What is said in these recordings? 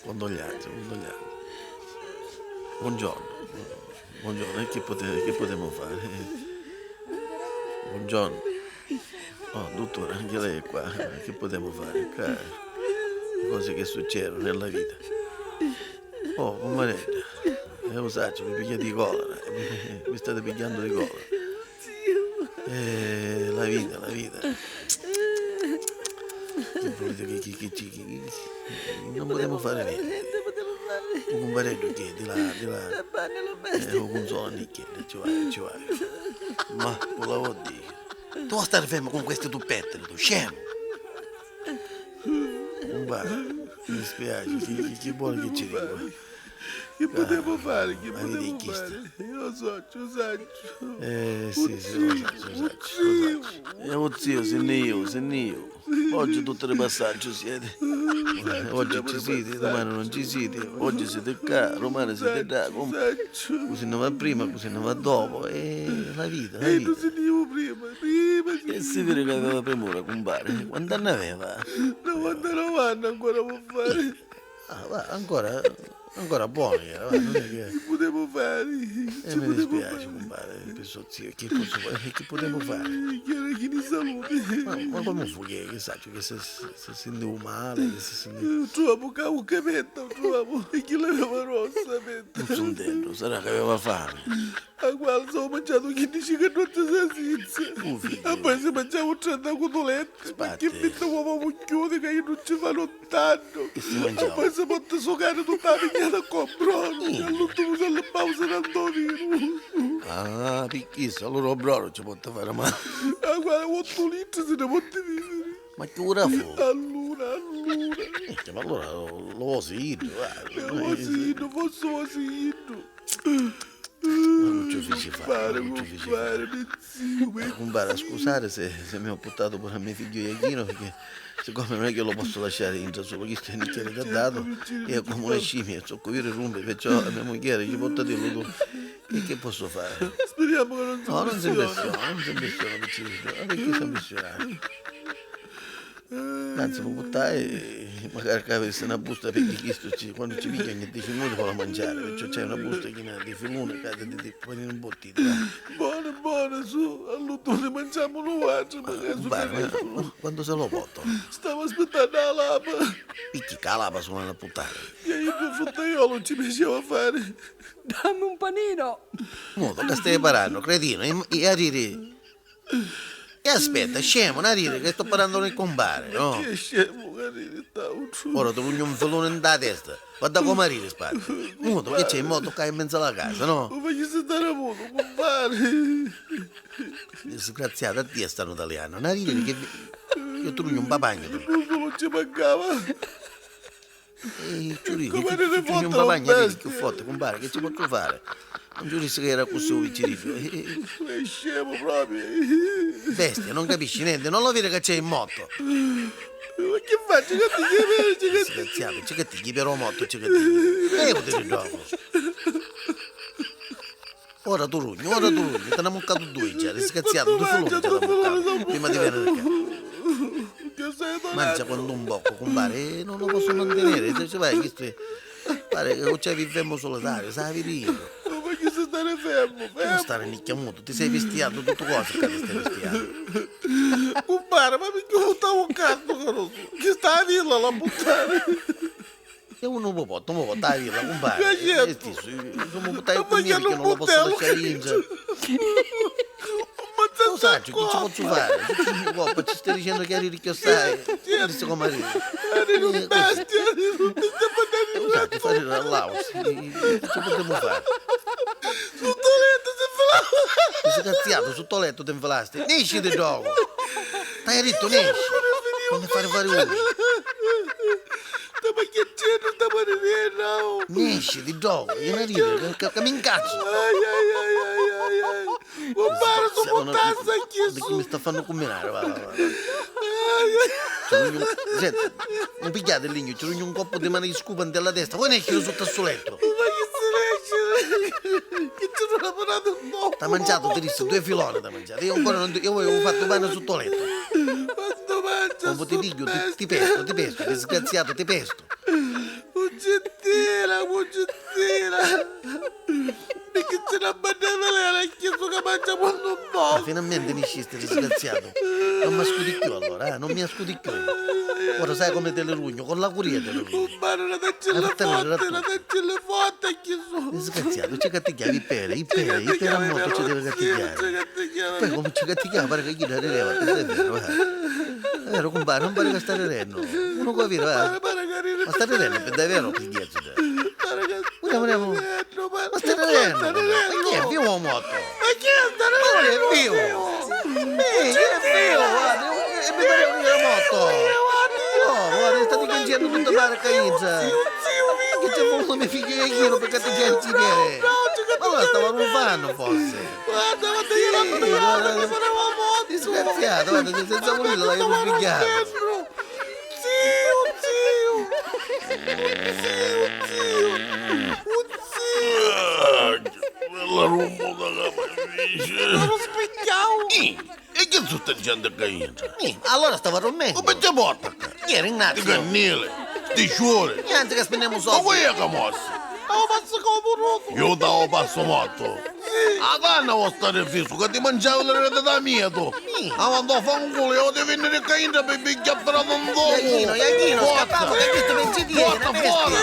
Condoglianze, condoglianze. Buongiorno, buongiorno, e che pote- che potremmo fare? Buongiorno. Oh, dottore, anche lei è qua, che potremmo fare? Qua, cose che succedono nella vita. Oh, cummaredda, e 'u sacciu, vi pigghiati di colera, vi state pigghiando di colera. Eh, la vita, la vita. Chi vuliti chi chi chi chi non putemu fari nenti. U cumpareddu chi è di la di la eh, 'u cunsola nicchedda, ci vaju, ci vaju. Ma cu la vo diri. Tu vo stari fermu con questi tuppetteri tu, scemu! Cumpari, mi dispiaci, chi chi voli chi ci dicu? Chi putemu fari, chi putemu fari? Io sacciu, sacciu. Eh, sì, sì, lo sacciu, lo sacciu, lo sacciu. E 'u ziu si nni jiu, si nni jiu. Oggi tutti di passaggiu siete. Oggi ci siti, domani non ci siti. Oggi siete ccà, domani siete ddà. Cu si nni va prima, cu si nni va dopo. E la vita, la vita. si nni jiu prima, prima si E si viri ca aveva premura, cumpari. Quant'anni aveva? 99 anni ancora po' fari. Ah, va, ancora, ancora buonu era, va, non è che... Chi putemu fari? E mi dispiace, cumpari, pi so ziu, chi pozzu fari, chi putemu fari? Chi era chinu 'i saluti. Ma, ma comu fu chi, chi sacciu, chi si, si sintiu mali, chi si sintiu... Truvamu ca 'u capetta, 'u truvamu, e chi l'aveva rossa, aperta. Nun sintendu, sarà c'aveva fami. A quali s'avu manciatu chinnici cannozzi 'i sasizza. U figghiu. E poi si manciavu 30 cutulette, Spatti. picchì vitti uova vugghiuti ca iddu ci fa nu dannu. Chi si manciavu? E poi si potti sucari tutta 'a pignata c'o broru, e all'ultimu s'allippau sinando vinu. Ah, pi chissu, allura 'u broru ci potti fari mali. A quali ottu litri si ni potti viviri. Ma chi ura fu? Allura, allura. Minchia, ma allura lu vosi iddu, va. Lu vosi iddu, forsi 'u vosi iddu. Ma cu ci fici fari? Ma cu ci fici fari? Cumpari, Cumpari, a scusari se, se mi ho purtatu puru a me figghiu Iachinu, perché siccome non è che lo posso lasciare intra sulu, chistu è nicchieri caddatu, è comu una scimmia, zoccu viri rumpi, perciò a me mugghieri ci portatillu tu. E che posso fare? Speriamo che non si No, non si impressiona, non si impressiona, picciriddu, ma perché si impressiona? Anzi, lu purtai macari ca avissi na busta picchì chistu ci quannu ci pigghia ogni deci minuti voli manciari, perciò c'hai una busta china di filuni ca di di panini imbottiti va. Boni, boni, su, all'ultimu ni manciamu nuatri, macari su Cumpari, quantu se lo portanu? Stamu aspittannu 'a lapa. Picchì ca lapa su l'hannu a purtari? E a iddu 'u fruttaiolu ci piaceva fari. Dammi un panino! Mutu, ca stai parannu, cretinu, e a riri E aspetta, scemu, n'ha riri ca sto parrannu cu cumpari, no? Ma chi è scemu ca riri st'autru? Ora ti rugnu un filuni 'nta testa, vadda comu riri sparti. Mutu, chi c'è in moto ccà in menzu a la casa, no? U facissi stari mutu, cumpari! Disgraziatu, a tia stannu taliannu, n'ha riri che io ti rugnu un papagnu. Iddu sulu ci mancava. E ci dicu, ci rugnu un papagnu, riri cchiù forti, cumpari, che ci pozzu fari? Non ci dissi ca era accussì u picciriddu. È scemu propriu. Bestia, non capisci nenti, non lo viri ca c'è in moto. Ma chi facci ca ti chiameri, ci ca ti. Disgraziatu, ci ca ti chipi ro moto, ci ca ti chipi. Levati di ddocu. Ora tu rugnu, ora tu rugnu, te n'ha muccatu dui già, disgraziatu, dui filuni già t'ha muccatu, prima di veniri ccà. Mancia quantu un boccu, cumpari, e non lo posso mantenere, ci vai, chistu è, pare ca c'è vi fermu solitario, s'havi di iri. Ma chi si stari fermu, fermu. Non stari nicchiamutu, ti sei vistiatu tuttu cosa ccà ti stai vistiannu. Cumpari, ma picchì u buttavu ccà stu carusu? Chista a villa l'ha buttari. E unu mu porta, mu porta a villa, cumpari. Ca certu. E stissu, su mu purtai cu mia picchì non lo posso lasciari intra. U sacciu, chi ci pozzu fari? Su ci rugnu coppa, ci stai dicennu chi arriri chiossai. Dissi comu arriri. Arriri un bestia, arriri un bestia, U sacciu, fa ridiri all'autri, chi ci putemu fari? Sutta u lettu si nfilau. Disgraziatu, sutta u lettu ti nfilasti. Nesci di ddocu! T'haiu dittu nesci! Non mi fari fari uci. Stava chiancennu, stava rirennu. Nesci di ddocu, iu na ridiri, ca mi incazzu. Ai ai ai ai ai ai. Cumpari, su purtassi a chissu. Chi mi sta fannu cumminari, va va va. Senti, non pigghiate il lignu, ci rugnu un coppu di mani di scupa 'nta la testa, voi nesciri sutta ssu lettu. Ma chi si nesciri? Chi ci runa paratu dopu? T'ha manciatu, ti dissi, due filoni t'ha manciatu, io ancora non ti, io avevo fattu pani sutta u lettu. Quantu mancia Comu ti pigghiu, ti, ti pestu, ti pestu, disgraziatu, ti pestu. Un c'è Cumpare Cuncettina! Perché c'è una bella che chiesto che mangia quando un Ma po'! finalmente nisciste, disgraziato. Non mi ascuti più allora, eh? Non mi ascuti più. Ora sai come te le rugno, con la curia te le rugno. Cumpare, una taccella Ma fattelo, forte, una era taccella forte, chiesto! Disgraziato, ci catticchiavi i pere, i pere, i pere a moto ci deve catticchiare. Poi come ci catticchiava pare che gli rideva, è vero, eh. È vero, compare, non pare che sta ridendo. Uno qua vero, eh. Ma sta ridendo per davvero, figlietto. Vogliamo, vogliamo. Ma sta ridendo? Ma chi è vivo o morto? Ma chi è sta Ma non è ridendo? vivo! Ehi, è vivo, guarda, e mi pare che era morto! No, guarda, state piangendo tutta pare caizza! Ma che c'è voluto mio figlio Iachino per catteggiare il cimiere? Ma allora stava rubando forse! Guarda, guarda, io la Sì, guarda, guarda. mi farevo morto! Disgraziato, guarda, senza volerlo l'hai risvegliato! Zio, zio! Zio, zio! Zio! Ah, Bella rumba da capisce. Lo specchiamo! E che tutta gente che entra? Allora stava dormendo! Come ti porta qua? Chi era Di Ignazio? cannile, di sciore. Niente che spendiamo Ma soldi! voi è che mossa? Ho passo come un roto! Io davo passo morto. A canna vuoi stare fisso, che ti mangiavo le rete da mia tu. A quando fa un culo, io devo venire qua in per picchiare un dopo. Iachino, Iachino, scappiamo che questo non ci tiene! Porta una bestia. fuori,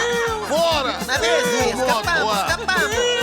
fuori. Una bestia, Morto, scappiamo, eh. scappiamo!